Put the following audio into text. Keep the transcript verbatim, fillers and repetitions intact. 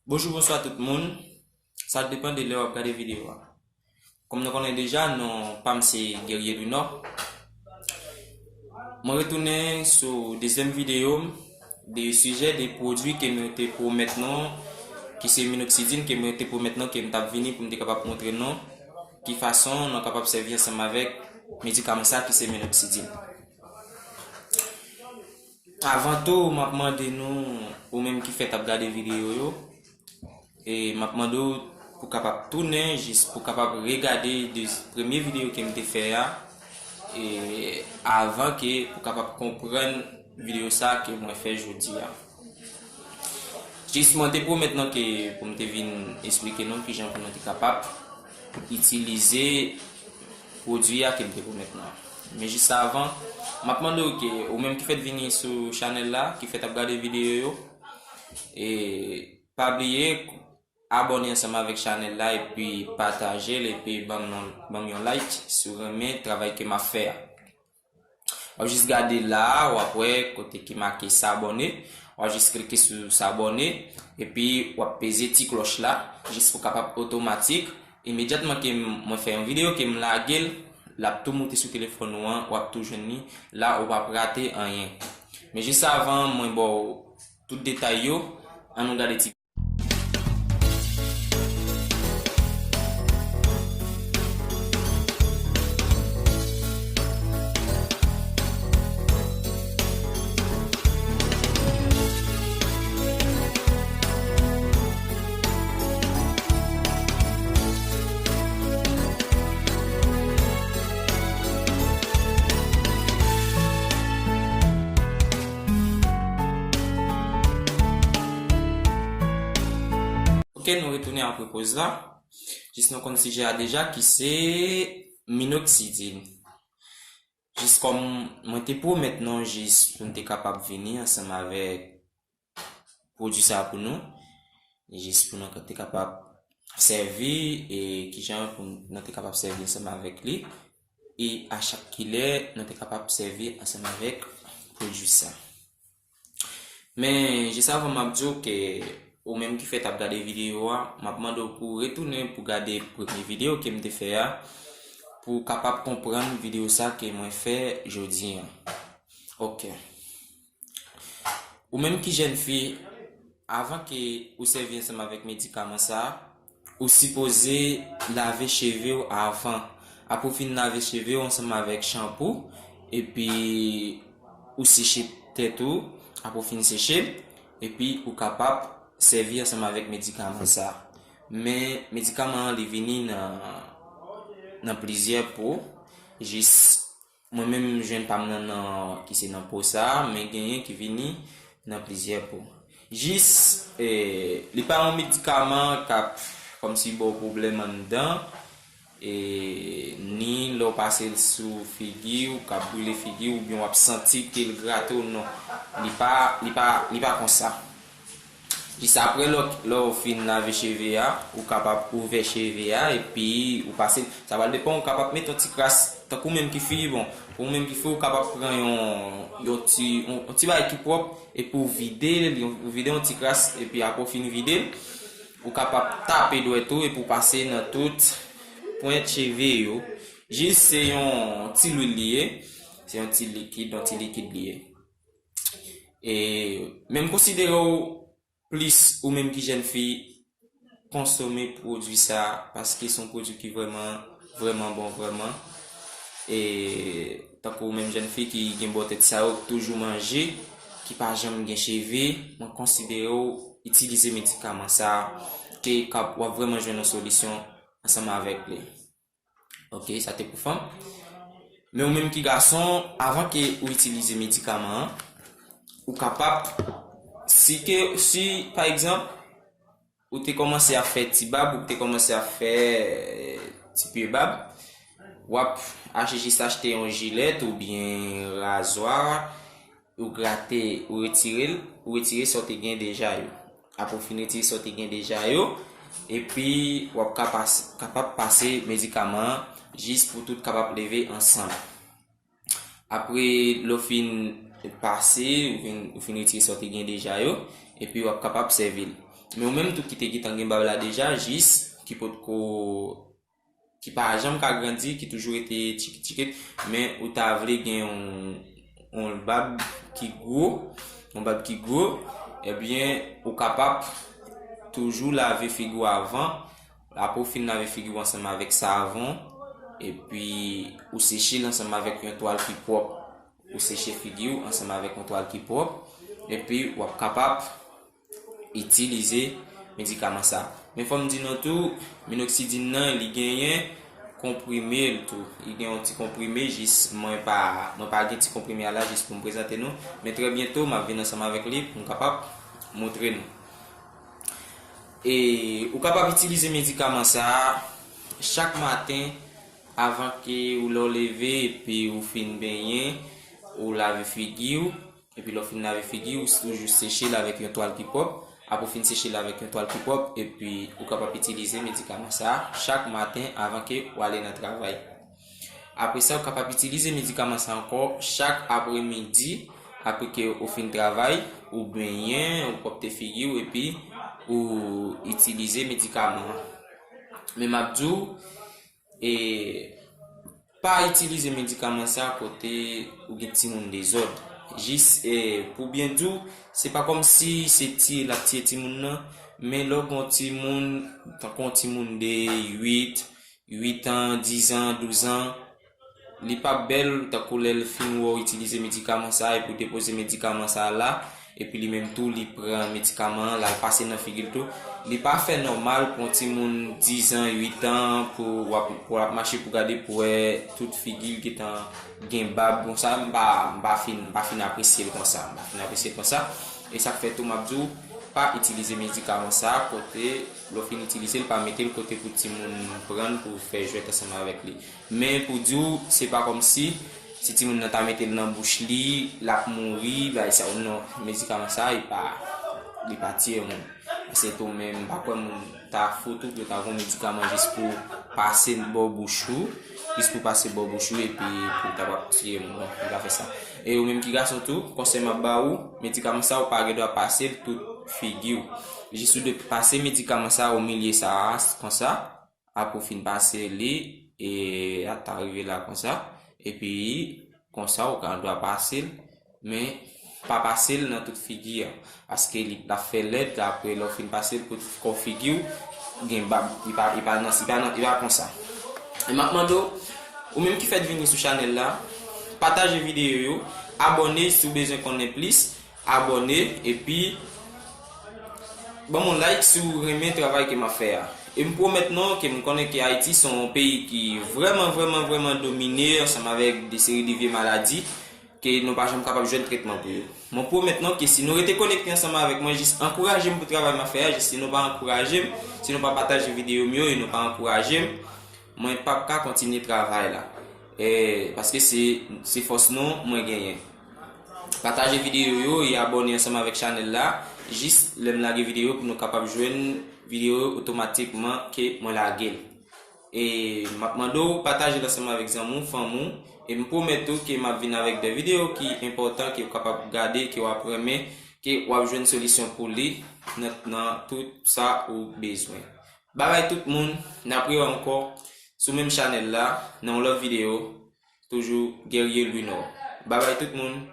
Bonjou, bonswa tout moun. Sa depann de lè w ap gade videyo a. Kòm nou konnen deja, non pa m se Guerrier du Nord. Mwen retounen sou dezyèm videyo m de sijè de pwodui ke mwen te pwomèt nou, ki se minoxidil ke mwen te pwomèt nou ke m t ap vini pou m te kapab montre nou ki fason nou kapab sèvi ansanm avèk medikaman sa ki se minoxidil. Avan tou, m ap mande nou, ou menm ki fèk ap gade videyo yo, e m ap mande w pou kapab tounen jis pou kapab regade de premye videyo ke m te fè a, e avan ke pou kapab konprann videyo sa ke mwen fè jodi a. Jis mwen te pwomèt nou ke pou m te vin esplike nou kijan pou nou te kapab itilize pwodui a ke m te pwomèt nou. Men jis avan, m ap mande w ke ou menm ki fèk vini sou chanèl la, ki fèk ap gade videyo yo, e pa bliye abòne ansanm avèk chanèl la epi pataje l epi ban m yon, ban m yon like si w renmen travay ke m ap fè a. W ap jis gade la a, w ap wè kote ki make s'abonner. W ap jis klike sou s'abonner, epi w ap peze ti klòch la, jis pou kapab otomatik. Imedyatman ke m, mwen fè yon videyo, ke m lage l, l ap tou moute sou telefòn ou an, w ap tou jwenn li la, ou p ap rate anyen. Men jis avan mwen ba w tout detay yo, ann nou gade ti Ok, nou retounen apre poz la. Jis nou konn sijè a deja, ki se minoksidil. Jis kòm mwen te pwomèt nou, jis pou n te kapab vini ansanm avèk pwodui sa pou nou, jis pou nou te kapab sèvi, e kijan pou nou te kapab sèvi ansanm avèk li, e a chak kilè nou te kapab sèvi ansanm avèk pwodui sa. Men, jis avan m ap di w ke ou menm ki fèk ap gade videyo a, m ap mande w pou w retounen pou gade premye videyo ke m te fè a, pou w kapab konprann videyo sa ke mwen fè jodi an. Ok. Ou menm ki jèn fi, avan ke ou sèvi ansanm avèk medikaman sa, ou sipoze lave cheve w avan. Apre w fin lave cheve w ansanm avèk chanpou, epi ou seche tèt ou, apre w fin seche l, epi ou kapab sèvi ansanm avèk medikaman sa. Men medikaman an, li vini nan, nan plizyè po, jis mwen menm, m jwenn pa m nan, nan, ki se nan po sa, men genyen ki vini nan plizyè po. Jis, e, li pa yon medikaman k ap kòmsi ba w pwoblèm anndan, e, ni lè w pase l sou figi w, k ap brile figi w, oubyen w ap santi ke l grate w, non. Li pa, li pa, li pa konsa. Jis apre, lè, lè w fin lave cheve a, ou kapab ouvè cheve a, epi ou pase l. Sa pral depann, ou kapab met yon ti kras, tankou ou menm ki fi, bon, pou ou menm ki fi, ou kapab pran yon, yon ti, yon, yon ti bagay ki pwòp, epi ou vide l, ou vide yon ti kras, epi apre w fin vide l, ou kapab tape dwèt ou, epi ou pase nan tout pwent cheve yo. Jis se yon ti lwil li ye, se yon ti likid, yon ti likid li ye. E, men m konsidere w plis ou menm ki jèn fi konsome pwodui sa, paske se yon pwodui ki vrèman, vrèman bon, vrèman. E tankou ou menm jèn fi ki gen bò tèt sa yo, k toujou manje, ki pa janm gen cheve, mwen konsidere w itilize medikaman sa, ke k ap, w ap vrèman jwenn yon solisyon ansanm avèk li. Ok, sa te pou fanm. Men ou menm ki gason, avan ke ou itilize medikaman an, ou kapab, si ke, si, pa egzanp, ou te kòmanse ap fè ti bab, ou te kòmanse ap fè, eh, ti pye bab, w ap achte, jis achte yon jilèt oubyen razwa, ou grate, ou retire l, ou retire sa w te gen deja yo. Apre w fin retire sa w te gen deja yo, epi w ap ka pas-, kapab pase medikaman an jis pou tout kapab leve ansanm. Apre lè w fin pase, ou fin, ou fin retire sa w te gen deja yo, epi w ap kapab sèvi l. Men ou menm tou ki te gentan gen bab la deja, jis ki potko, ki pa janm ka grandi, ki toujou rete tchikit tchikit, men ou ta vle gen yon, yon bab ki gwo, yon bab ki gwo, ebyen, ou kapab toujou lave figi w avan. Apre w fin lave figi w ansanm avèk savon, epi ou seche l ansanm avèk yon twal ki pwòp. Ou seche figi w ansanm avèk yon twal ki pwòp, epi w ap kapab itilize medikaman sa. Men fò m di nou tou, minoksidin nan, li genyen konprime l tou. Li gen yon ti konprime, jis mwen pa, mwen pa gen ti konprime a la, jis pou m prezante nou. Men trè byento, m ap vin ansanm avèk li pou m kapab montre nou. E ou kapab itilize medikaman sa a chak maten avan ke ou lè w leve epi ou fin benyen, ou lave figi w, epi lè w fin lave figi w, ou toujou seche l avèk yon twal ki pwòp. Apre w fin seche l avèk yon twal ki pwòp, epi ou kapab itilize medikaman sa a chak maten avan ke w ale nan travay. Apre sa, ou kapab itilize medikaman sa ankò chak apremidi, apre ke ou fin travay, ou benyen, ou pwòpte figi w, epi ou itilize medikaman an. Men m ap di w, e, pa itilize medikaman sa kote ou gen timoun dezòd. Jis, e, pou byen di w, se pa kòmsi se tiye l ap tiye timoun nan, men lè w gen yon timoun, tankou yon timoun de uit, uit an, diz an, douz an, li p ap bèl tankou lè l fin wè w itilize medikaman sa a, epi w depoze medikaman sa a la, epi li menm tou, li pran medikaman an, l al pase nan figi l tou. Li pa fè nòmal pou yon timoun diz an, uit an, pou w ap, pou w ap mache pou gade, pou wè tout figi l gentan gen bab konsa, m pa, m pa fin, m pa fin apresye l konsa, m pa fin apresye l konsa. E sa k fè tou, m ap di w, pa itilize medikaman sa a kote lè w fin itilize l, pa mete l kote pou timoun pran l pou fè jwèt ansanm avèk li. Men pou di w, se pa kòmsi si timoun nan ta mete l nan bouch li, l ap mouri, bagay sa yo, non. Medikaman sa a, li pa, li pa tiye moun. Paske tou menm, m pa kwè moun ta fout ou pou yo ta gon medikaman jis pou pase l bò bouch ou, jis pou pase bò bouch ou, epi pou ta pa tiye moun, non, li pa fè sa. E ou menm ki gason tou, konsèy m ap ba ou, medikaman sa a, ou pa gen dwa pase l tout figi w. Jis ou dwe pase medikaman sa a o milye sa a, konsa, apre w fin pase li, e, ata rive la konsa, epi konsa ou gen dwa pase l, men pa pase l nan tout figi a, paske li, l ap fè lèd, apre lè w fin pase l pou tout kò figi w, gen bab, li pa, li pa nan, li pa nan, li pa konsa. E m ap mande w, ou menm ki fèk vini sou chanèl la, pataje videyo yo, abòne si w bezwen konnen plis, abòne, epi ban m yon like si w renmen travay ke m ap fè a. E m pwomèt nou ke m konnen ke Ayiti se yon peyi ki vrèman, vrèman, vrèman domine ansanm avèk de seri de vye maladi ke nou pa janm kapab jwenn tretman pou yo. Mwen pwomèt nou ke si nou rete konekte ansanm avèk mwen, jis ankouraje m pou travay m ap fè a, jis si nou pa ankouraje m, si nou pa pataje videyo m yo e nou pa ankouraje m, mwen p ap ka kontinye travay la. E, paske se, se fòs nou mwen genyen. Pataje videyo yo e abòne ansanm avèk chanèl la, jis lè m lage videyo pou nou kapab jwenn videyo yo otomatikman ke mwen lage l. E m ap mande w pataje l ansanm avèk zanmi w, fanmi w, e m pwomèt ou ke m ap vin avèk de videyo ki enpòtan, ke w kapab gade, ke w ap renmen, ke w ap jwenn solisyon pou li nan, nan tout sa ou bezwen. Babay tout moun, n ap rewè ankò sou menm chanèl la, nan yon lòt videyo, toujou Guerrier Louis Nord. Babay tout moun,